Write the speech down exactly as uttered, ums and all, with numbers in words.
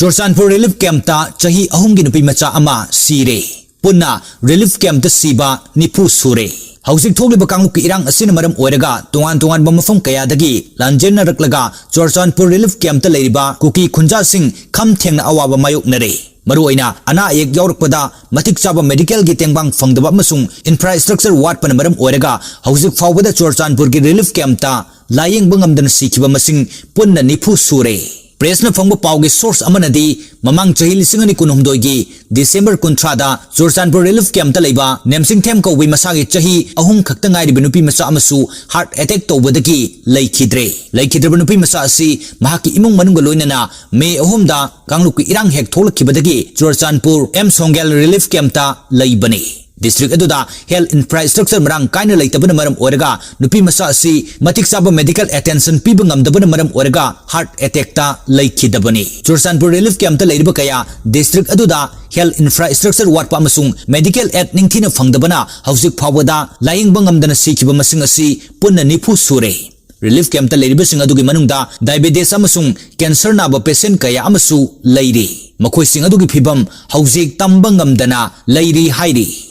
Churachandpur relief ꯀꯦꯝꯞꯇ ꯆꯍꯤ ꯑꯍꯨꯝꯒꯤ ꯅꯨꯄꯤ ꯃꯆꯥ ꯑꯃ ꯁꯤꯔꯦ꯫ ꯄꯨꯟꯅ ꯔꯤꯂꯤꯐ ꯀꯦꯝꯞꯇ ꯁꯤꯕ ꯅꯤꯐꯨ ꯁꯨꯔꯦ꯫ ꯍꯧꯖꯤꯛ ꯊꯣꯛꯂꯤꯕ ꯀꯥꯡꯂꯨꯞꯀꯤ ꯏꯔꯥꯡ ꯑꯁꯤꯅ ꯃꯔꯝ ꯑꯣꯏꯔꯒ ꯇꯣꯉꯥꯟ ꯇꯣꯉꯥꯟꯕ ꯃꯐꯝ ꯀꯌꯥꯗꯒꯤ ꯂꯥꯟꯖꯦꯟꯅꯔꯛꯂꯒ ꯆꯨꯔꯆꯥꯟꯄꯨꯔ ꯔꯤꯂꯤꯐ ꯀꯦꯝꯞꯇ ꯂꯩꯔꯤꯕ ꯀꯨꯀꯤ ꯈꯨꯟꯖꯥꯁꯤꯡ ꯈꯝ ꯊꯦꯡꯅ ꯑꯋꯥꯕ ꯃꯥꯌꯣꯛꯅꯔꯦ꯫ ꯃꯔꯨꯑꯣꯏꯅ ꯑꯅꯥ ꯑꯌꯦꯛ ꯌꯥꯎꯔꯛꯄꯗ ꯃꯇꯤꯛ ꯆꯥꯕ ꯃꯦꯗꯤꯀꯦꯜꯒꯤ ꯇꯦꯡꯕꯥꯡ ꯐꯪꯗꯕ ꯑꯃꯁꯨꯡ ꯏꯟꯐ꯭ꯔꯥꯁ꯭ꯇ꯭ꯔꯛꯆꯔ ꯋꯥꯠꯄꯅ ꯃꯔꯝ ꯑꯣꯏꯔꯒ ꯍꯧꯖꯤꯛ ꯐꯥꯎꯕꯗ ꯆꯨꯔꯆꯥꯟꯄꯨꯔꯒꯤ ꯔꯤꯂꯤꯐ ꯀꯦꯝꯞꯇ ꯂꯥꯌꯦꯡꯕ ꯉꯝꯗꯅ ꯁꯤꯈꯤꯕ ꯃꯁꯤꯡ ꯄꯨꯟꯅ ꯅꯤꯐꯨ ꯁꯨꯔꯦ꯫ ꯄ꯭ꯔꯦꯁꯅ ꯐꯪꯕ ꯄꯥꯎꯒꯤ ꯁꯣꯔꯁ ꯑꯃꯅꯗꯤ ꯃꯃꯥꯡ ꯆꯍꯤ ꯂꯤꯁꯤꯡ ꯑꯅꯤ ꯀꯨꯟꯍꯨꯝꯗꯣꯏꯒꯤ ꯗꯤꯁꯦꯝꯕꯔ ꯀꯨꯟꯊ꯭ꯔꯥꯗ ꯆꯨꯔꯆꯥꯟꯄꯨꯔ ꯔꯤꯂꯤꯐ ꯀꯦꯝꯞꯇ ꯂꯩꯕ ꯅꯦꯝꯁꯤꯡꯊꯦꯝ ꯀꯧꯕꯤ ꯃꯁꯥꯒꯤ ꯆꯍꯤ ꯑꯍꯨꯝ ꯈꯛꯇ ꯉꯥꯏꯔꯤꯕ ꯅꯨꯄꯤ ꯃꯆꯥ ꯑꯃꯁꯨ ꯍꯥꯔꯠ ꯑꯦꯇꯦꯛ ꯇꯧꯕꯗꯒꯤ ꯂꯩꯈꯤꯗ꯭ꯔꯦ꯫ ꯂꯩꯈꯤꯗ꯭ꯔꯕ ꯅꯨꯄꯤ ꯃꯆꯥ ꯑꯁꯤ ꯃꯍꯥꯛꯀꯤ ꯏꯃꯨꯡ ꯃꯅꯨꯡꯒ ꯂꯣꯏꯅꯅ ꯃꯦ ꯑꯍꯨꯝꯗ ꯀꯥꯡꯂꯨꯞꯀꯤ ꯏꯔꯥꯡ ꯍꯦꯛ ꯊꯣꯛꯂꯛꯈꯤꯕꯗꯒꯤ ꯆꯨꯔꯆꯥꯟꯄꯨꯔ ꯑꯦꯝ ꯁꯣꯡꯒꯦꯜ ꯔꯤꯂꯤꯐ ꯀꯦꯝꯞꯇ ꯂꯩꯕꯅꯤ꯫ ꯗꯤꯁꯇ꯭ꯔꯤꯛ ꯑꯗꯨꯗ ꯍꯦꯜꯊ ꯏꯟꯐ꯭ꯔꯥꯁ꯭ꯇ꯭ꯔꯛꯆꯔ ꯃꯔꯥꯡ ꯀꯥꯏꯅ ꯂꯩꯇꯕꯅ ꯃꯔꯝ ꯑꯣꯏꯔꯒ ꯅꯨꯄꯤ ꯃꯆꯥ ꯑꯁꯤ ꯃꯇꯤꯛ ꯆꯥꯕ ꯃꯦꯗꯤꯀꯦꯜ ꯑꯦꯇꯦꯟꯁꯟ ꯄꯤꯕ ꯉꯝꯗꯕꯅ ꯃꯔꯝ ꯑꯣꯏꯔꯒ ꯍꯥꯔꯠ ꯑꯦꯇꯦꯛꯇ ꯂꯩꯈꯤꯗꯕꯅꯤ꯫ ꯆꯨꯔꯆꯥꯟꯄꯨꯔ ꯔꯤꯂꯤꯐ ꯀꯦꯝꯞꯇ ꯂꯩꯔꯤꯕ ꯀꯌꯥ ꯗꯤꯁꯇ꯭ꯔꯤꯛ ꯑꯗꯨꯗ ꯍꯦꯜꯊ ꯏꯟꯐ꯭ꯔꯥꯁ꯭ꯇ꯭ꯔꯛꯆꯔ ꯋꯥꯠꯄ ꯑꯃꯁꯨꯡ ꯃꯦꯗꯤꯀꯦꯜ ꯑꯦꯗ ꯅꯤꯡꯊꯤꯅ ꯐꯪꯗꯕꯅ ꯍꯧꯖꯤꯛ ꯐꯥꯎꯕꯗ ꯂꯥꯌꯦꯡꯕ ꯉꯝꯗꯅ ꯁꯤꯈꯤꯕ ꯃꯁꯤꯡ ꯑꯁꯤ ꯄꯨꯟꯅ ꯅꯤꯐꯨ ꯁꯨꯔꯦ꯫ ꯔꯤꯂꯤꯐ ꯀꯦꯝꯞꯇ ꯂꯩꯔꯤꯕꯁꯤꯡ ꯑꯗꯨꯒꯤ ꯃꯅꯨꯡꯗ ꯗꯥꯏꯕꯦꯇꯤꯁ ꯑꯃꯁꯨꯡ ꯀꯦꯟꯁꯔ ꯅꯥꯕ ꯄꯦꯁꯦꯟꯠ ꯀꯌꯥ ꯑꯃꯁꯨ ꯂꯩꯔꯤ꯫ ꯃꯈꯣꯏꯁꯤꯡ ꯑꯗꯨꯒꯤ ꯐꯤꯕꯝ ꯍꯧꯖꯤꯛ ꯇꯝꯕ ꯉꯝꯗꯅ ꯂꯩꯔꯤ ꯍꯥꯏꯔꯤ꯫